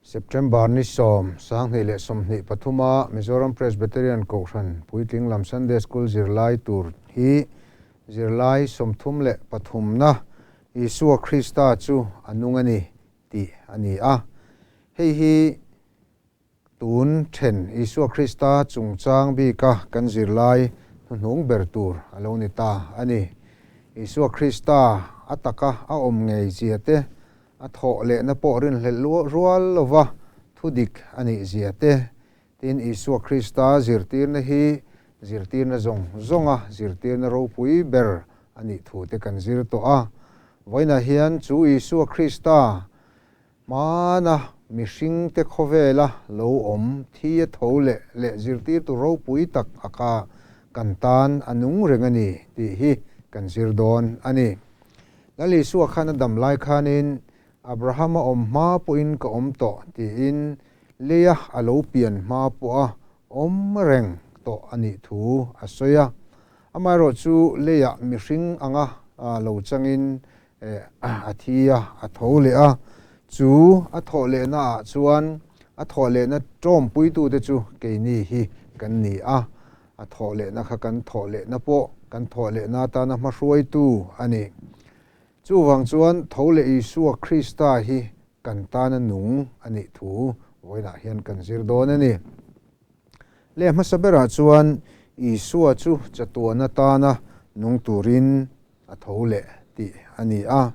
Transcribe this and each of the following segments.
September ni 10, 2023 a Mizoram Presbyterian Kohhran Puitling lam Sunday School zirlai tur hi zirlai 33 na Isua Krista chu a nung a ni tih a ni a. Hei hi tun then Isua Krista chungchang bika kan zirlai hnuhnung ber tur a lo ni ta a ni. Isua Krista a taka a awm ngei zia te, a thawh lehna pawh rinhlelh rual lova thudik a nih zia te, tin Isua Krista zirtirna hi zirtirna zawng zawnga zirtirna ropui ber a nih thu te kan zir tawh a. Vawiinah hian chu Isua Krista hmana mihringte khawvela lo awm thi a tho leh leh zirtirtu ropui tak a kha kan tan a nung reng a ni tih hi kan zir dawn a ni. Lal Isua khan a dam lai khanin Abrahama awm hma pawhin ka awm tawh tiin leia a lo pian hma pawha awm reng tawh a nih thu a sawi a. Amaherawh chu leiah mihring anga lo changin a thi a, a tho leh a. Chu a thawh lehna ah chuan a thawh lehna tawmpuitute chu keini hi kan ni a. A thawh lehna kha kan thawh lehna pawh kan thawh lehna atana hmahruaitu a ni. Chuvang chuan tho leh Isua Krista hi kan tana nung a nih thu vawiinah hian kan zir dawn a ni. Leh hmasa berah chuan Isua chu chatuan atana nung turin a tho leh tih a ni a.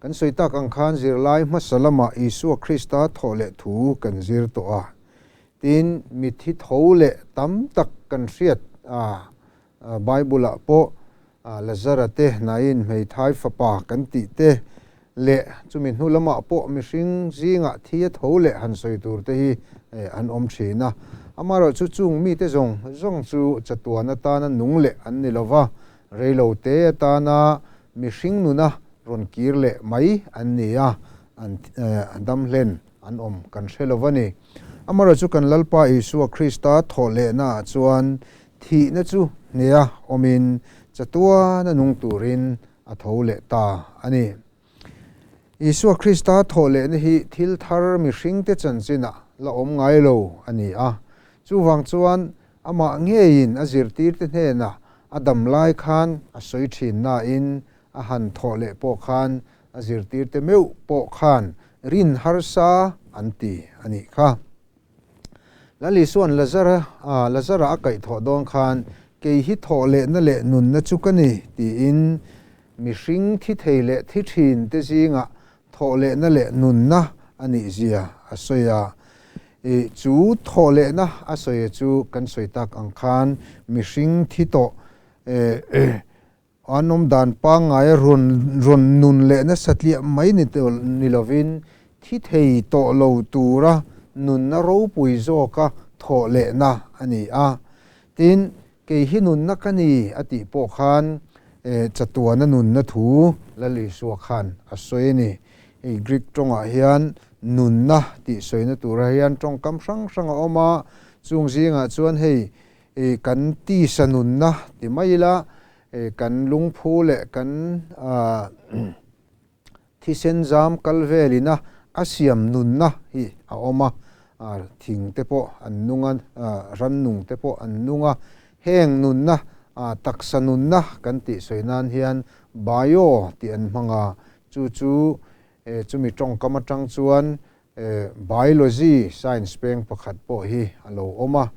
Kan sawi tak ang khan zirlai hmasa lamah Isua Krista thawh leh thu kan zir tawh a. Tin, mithi tho leh tam tak kan hriat a, Bible-ah pawh Lazara te, Nain hmeithai fapa kan tih te leh chumi hnu lamah pawh mihring zingah thi a tho leh han sawi tur te hi an awm thin a. Amaherawhchu chung mite zawng zawng chu chatuan atana nung leh an ni lova, Reilote atana mihring nuna rawn kir leh mai an ni a, an dam hlen an awm kan hre lo a ni. Amaherawhchu chu kan Lalpa Isua Krista thawhlehnaah chuan thihna chu hnea awmin chatuana nung turin a tho leh ta a ni. Isua Krista thawhlehna hi thil thar mihringte chanchinah la awm ngai lo a ni a, chuvang chuan amah ngeiin a zirtirte hnenah a dam lai khan a sawi thin nain a han thawh leh pawh khan a zirtirte meuh pawh khan rin harsa an ti a nih kha. Lal Isua'n Lazara Lazara a kaihthawh dawn khan, Kei hi thawh lehna leh nunna chu ka ni, tiin mihring thi thei leh thi thin te zingah thawh lehna leh nunna a nih zia a sawi a. I chu thawh lehna a sawi chu kan sawi tak ang khan mihring thi tawh An awm dan pangngaia rawn rawn nun leh nasa tliah mai ni ni lovin thi thei tawh lo tura nunna ropui zawka thawh lehna a ni a. Tin, kei hi nunna ka ni a tih pawh khan chatuana nunna thu Lal Isua khan a sawi a ni. Hei Greek tawngah hian nunna tih sawina turah hian tawngkam hrang hrang a awm a, chung zingah chuan hei I kan tisa nunna ti mai ila, kan lungphu leh kan thisen zam kal velina a siam nunna hi a awm a, thing te pawh an nung a, rannung te pawh an nung a, heng nunna taksa nunna kan tih sawi nan hian bio tih an hmang a, chu chu chumi tawngkam atang chuan Biology science peng pakhat pawh hi a lo awm a.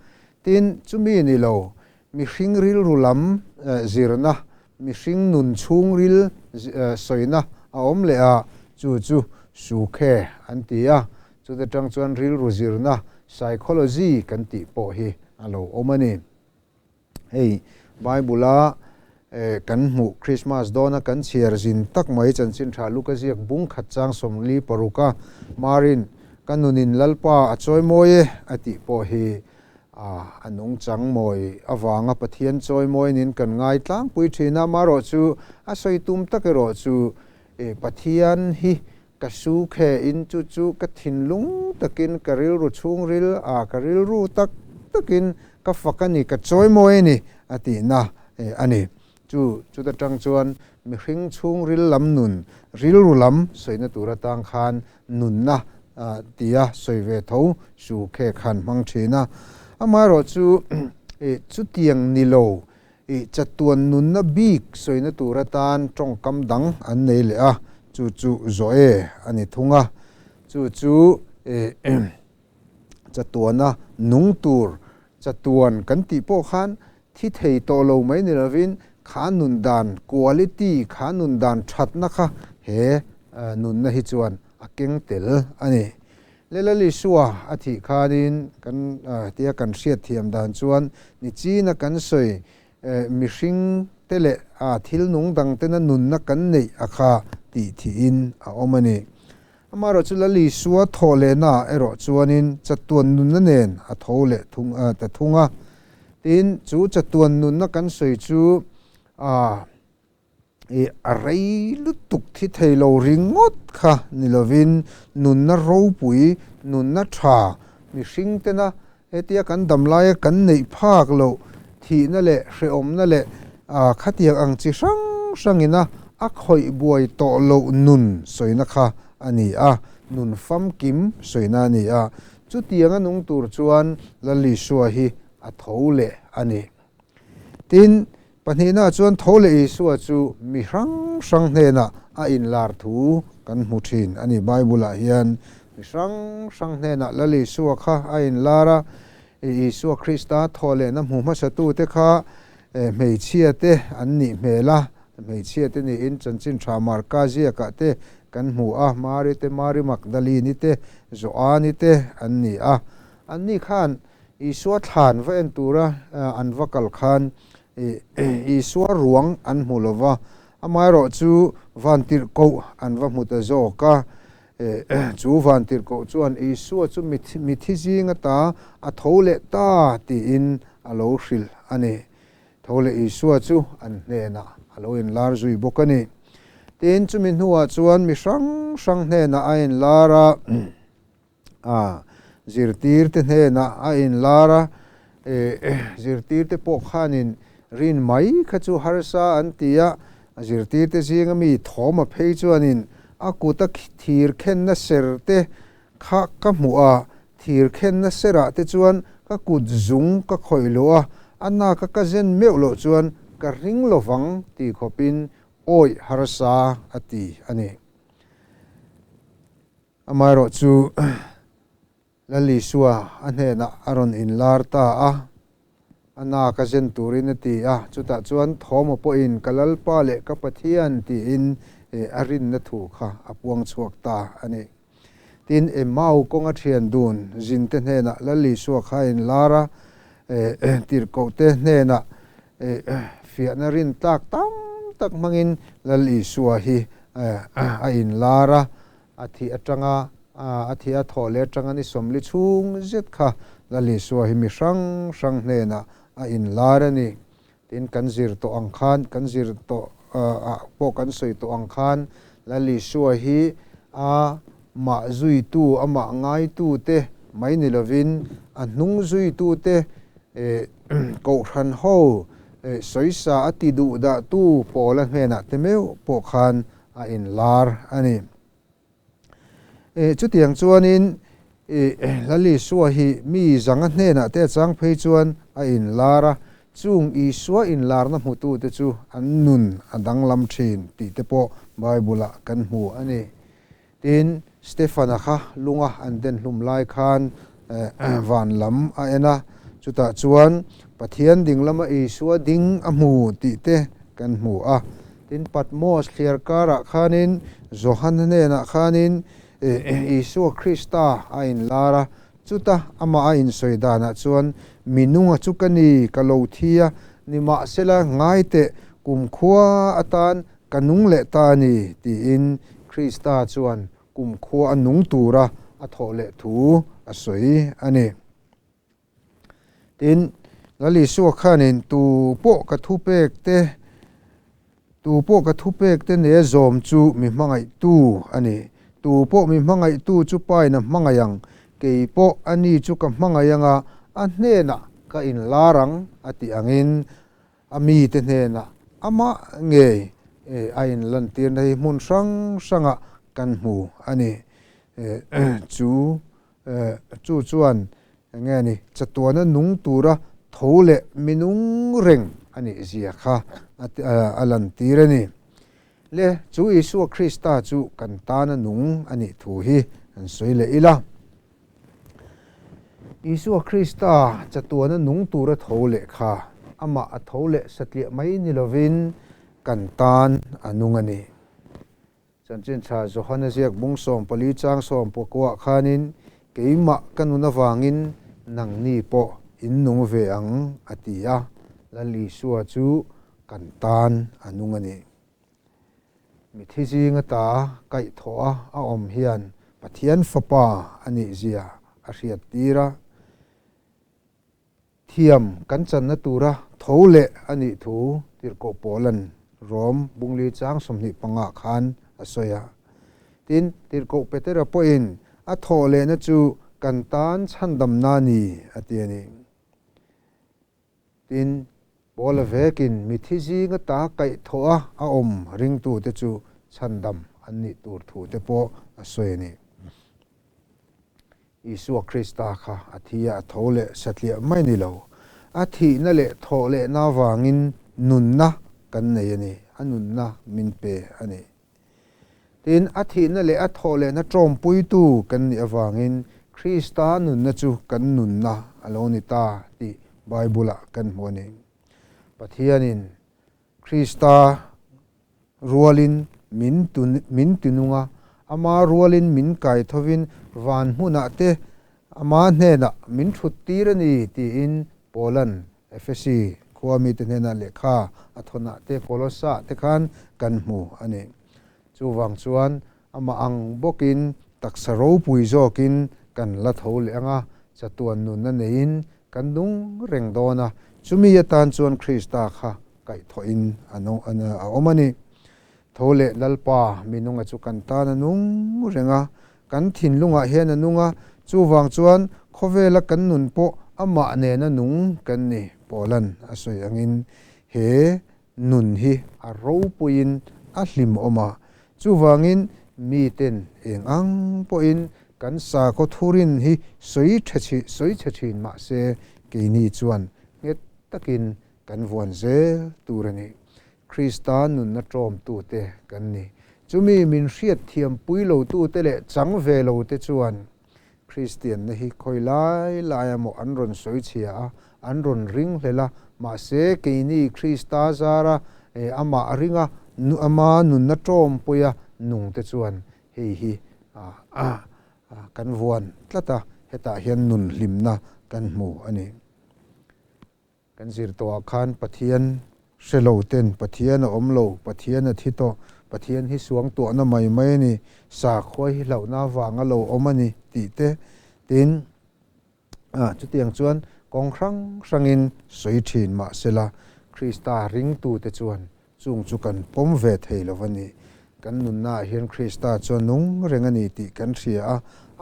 Tin, chumi ni lo, mihring rilru lam zirna, mihring nun chhungril sawina a awm leh a, chu chu Sukhe an ti a. Chuta tang chuan rilru zirna, psychology, kan tih pawh hi a lo awm a ni. Hei Bible-a kan hmuh Christmas dawna kan chhiar zin tak mai chanchin tha Luka ziak bung khat chang 46 a Marin ka nunin Lalpa a chawi mawi e a tih pawh hi a nungchang mawi avanga Pathian chawi mawinin kan ngai tlangpui thin a, marawh chu a sawi tum tak erawh chu Pathian hi ka su khe in chu chu ka thinlung takin ka rilru chhungril a ka rilru tak takin ka fak a ni, ka chawi mawi a ni a tihna a ni. Chu chuta tang chuan mihring chhungril lam nun, rilru lam sawina tur atang khan nunna tia sawi ve tho su khe khan hmang thin a. Amaherawhchu chutiang ni lo chatuan nunna bik sawina tur atan tawngkam dang an nei leh a, chu chu Zoe a ni thung a. Chu chu chatuana nung tur, chatuan kan tih pawh khan thi thei tawh lo mai ni lovin kha nun dan quality, kha nun dan thatna kha he nunna hi chuan a keng tel a ni. Lela Isua a thih khanin kan tia kan hriat thiam dan chuan nichina kan sawi mihring te leh thil nung dang tena nunna kan neih a kha tih thihin a awm a ni. Amaherawhchu Lal Isua thawh lehnaah erawh chuanin chatuan nunna nen a tho leh thung ta thung a. Tin, chu chatuan nunna kan sawi chu a a rei lutuk thi thei lo ringawt kha ni lovin nunna ropui, nunna tha mihring tena hetia kan dam laia kan neih phak loh thihna leh hrehawmna leh khatiang ang chi hrang hrangina a khawih buai tawh loh nun sawina kha a ni a, nun famkim sawina a ni a. Chutianga nung tur chuan Lal Isua hi a tho leh a ni. Tin, pahnihnaah chuan tho leh Isua chu mi hrang hrang hnenah a inlar thu kan hmu thin a ni. Bible-ah hian mi hrang hrang hnenah Lal Isua kha a inlar a, Isua Krista thaw lehna hmu hmasatute kha hmeichhiate an nih hmel a, hmeichhiate niin chanchin tha Marka ziakah te kan hmu a, Mari te, Mari Magdalene te, Joani te an ni a. Anni khan Isua thlan va en tura an va kal khan Isua ruang an hmu lo va, amaherawh chu vantirhkoh an va hmu ta zawk a. Chu vantirhkoh chuan Isua chu mithi zing ata a tho leh ta tiin a lo hrilh a ni. Tho leh Isua chu an hnenah a lo inlar zui bawk a ni. Tin, chumi hnuah chuan mi hrang hrang hnenah a inlar a. A zirtirte hnenah a inlar a, zirtirte pawh khanin rin mai kha chu harsa an ti a, a zirtirte zinga mi thawm a phei chuanin a kuta thir khenna ser te kha ka hmuh a, thir khenna serah te chuan ka kut zung ka khawih loh a, a naka ka zen meuh loh chuan ka ring lovang tih khawpin awih harsa a ti a ni. Amaherawh chu Lal Isua a hnenah a rawn inlar ta a, a na ka zen turin a ti a, chutah chuan Thawma pawhin ka Lalpa leh ka Pathian tiin a rinna thu kha a puang chhuak ta a ni. Tin, Emau kawnga thian dun zinte hnenah Lal Isua kha a inlar a, tirhkohte hnenah fiahna rin tlak tam tak hmangin Lal Isua hi a inlar a, a thih atanga a thih a thawh leh atanga ni sawmli chhung zet kha Lal Isua hi mi hrang hrang hnenah a inlar a ni. Tin, kan zir tawh ang khan, kan zir tawh ah pawh kan sawi tawh ang khan Lal Isua hi a mah zuitu, amah ngaitute mai ni lovin a hnung zuitute Kohhran ho sawisa a ti duh dah tu Paula hnenah te meuh pawh khan a inlar a ni. Chutiang chuanin Lal Isua hi mi zanga hnenah te a chang phei chuan a inlar a, chung Isua inlarna hmutute chu an nun a danglam thin tih te pawh Bible-ah kan hmu a ni. Tin, Stefan-a kha lunga an den hlum lai khan van lam a en a, chutah chuan Pathian ding lama Isua ding a hmu tih te kan hmu a. Tin, Patmos thliar karah khanin Johan-a hnenah khanin Isua Krista a inlar a, chuta amah a insawi danah chuan, Mi nunga chu ka ni, ka lo thi a, nimahsela ngai teh kumkhua atan Ka nung leh ta a ni, tiin Krista chuan kumkhua a nung tura a thawh leh thu a sawi a ni. Tin, Lal Isua khanin tu pawh ka thupek te, tu pawh ka thupek te ne zawm chu mi hmangaihtu a ni. Tu pawh mi hmangaihtu chu pain a hmangaih ang, kei pawh a ni chu ka hmangaih anga a hnenah ka inlar ang a tih angin A mite hnenah amah ngei a inlantirna hi hmun hrang hrangah kan hmu a ni. Chu chu chuan enge ni chatuana nung tura tho leh minung reng a nih zia kha a lantir a ni. Le chu Isua Krista chu kan tana nung a nih thu hi an sawi leh ila. Isua Krista chatuana nung tura tho leh kha amah a tho leh satliah mai ni lovin kan tan a nung a ni. Chanchin Tha Johana ziak bung 14 chang 19 khanin, Keimah ka nun avangin nangni pawh in nung ve ang, a ti a. Lal Isua chu kan tan a nung a ni. Mithi zinga ta kaihthawh a a awm hian Pathian Fapa a nih zia a hriattir a. Thiam kan channa tura tho leh a nih thu Tirhkoh Paula'n Rom bungli chang 25 khan a sawi a. Tin, Tirhkoh Petera pawhin a thawh lehna chu kan tan chhandamna a ni a ti a ni. Tin, Paula vekin mithi zinga ta kaihthawh a a awm ringtute chu chhandam an nih tur thu te pawh a sawi a ni. Isua Krista kha a thi a, a tho leh satliah mai ni lo. A thihna leh thawh lehna avangin nunna kan nei a ni, a nunna min pe a ni. Tin, a thihna leh a thawh lehna tawmpuitu kan nih avangin Krista nunna chu kan nunna a lo ni ta tih Bible-ah kan hmu a ni. Pathianin Krista rualin min min tinung a, ama rualin min kai thovin van hmunah te ama hnenah min thut tir a ni tiin Paula'n Efesi khua mite hnenah lehkha a thawnah te Kolosa te khan kan hmu a ni. Chuvang chuan amah ang bawkin taksa ropui zawkin kan la tho leh ang a, chatuan nunna neiin kan nung reng dawn a, chumi atan chuan Krista kha kaihthawhin a awm a ni. Tho leh Lalpa minunga chu kan tan a nung reng a, kan thinlungah hian a nung a, chuvang chuan khawvela kan nun pawh amah nena nung kan ni, Paula'n a sawi angin he nun hi a ropuiin a hlimawm a, chuvangin miten eng ang pawhin kan sakhaw thurin hi sawi tha sawi chhe thin mah se keini chuan nghet takin kan vuan zel tur a ni. Krista nunna tawmtute kan ni. Chumi min hriat thiampui lotute leh chang ve lote chuan Kristianna hi khawi lai lai a maw an rawn sawi chhia a, an rawn ring hlel a, mahse keini Krista zara amah ringa ama nunna tawmpuia nungte chuan hei hi kan vuan tlat a, hetah hian nun hlimna kan hmu a ni. Kan zir tawhah khan Pathian hre lo ten Pathian a awm lo, Pathian a thi tawh, Pathian hi suang tuahna mai mai a ni, sakhua hi hlauhna avanga lo awm a ni tih te tin chutiang chuan kawng hrang hrangin sawi thin mahsela Krista ringtute chuan chung chu kan pawm ve thei lo a ni. Kan nunnaah hian Krista chu a nung reng a ni tih kan hria a,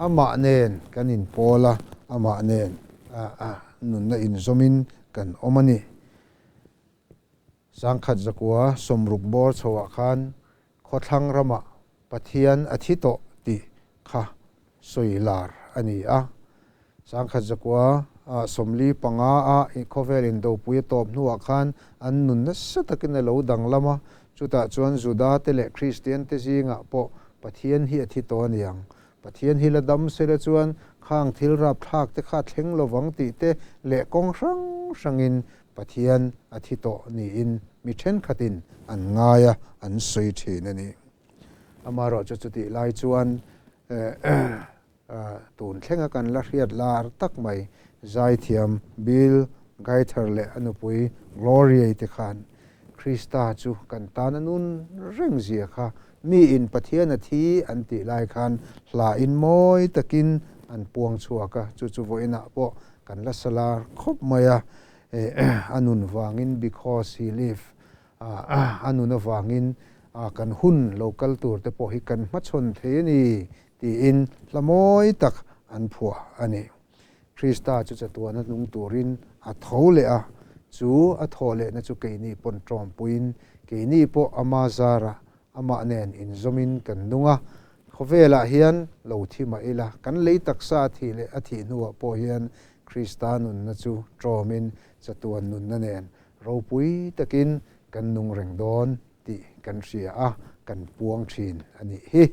amah nen kan inpawl a, amah nen nunna inzawmin kan awm a ni. 1160 bawr chhoah khan khawthlang ramah Pathian a thi tawh tih kha sawi lar a ni a. 1945 a khawvel indopui a tawp hnuah khan an nun nasa takin a lo danglam a, chutah chuan Juda te leh Kristian te zingah pawh Pathian hi a thi tawh a ni ang. Pathian hi la dam sela chuan khang thil rapthlak te kha thleng lovang tih te leh kawng hrang hrangin Pathian a thi tawh niin mi thenkhatin an ngai a, an sawi thin a ni. Amaherawhchu chutih lai chuan Tun thlenga kan la hriat lar tak mai zaithiam Bill Gaither leh a nupui Gloria-i te khan Krista chu kan tan a nun reng zia kha miin Pathian a thi an tih lai khan hla in mawi takin an puang chhuak a, chu chu vawiinah pawh kan la sa lar khawp mai a, a nun vangin Because He Live a nun avangin kan hun lo kal tur te pawh hi kan hmachhawn thei a ni tiin hla mawi tak an phuah a ni. Krista chu chatuana nung turin a tho leh a, chu a thawh lehna chu keini pawn tawmpuiin keini pawh ama zara amah nen inzawmin kan nung a. Khawvelah hian lo thi mah ila, kan lei taksa a thih leh a thih hnuah pawh hian Krista nunna chu ṭawmin chatuan nunna nen ropui takin kan nung reng dawn tih kan hria a, kan puang ṭhin a nih hi.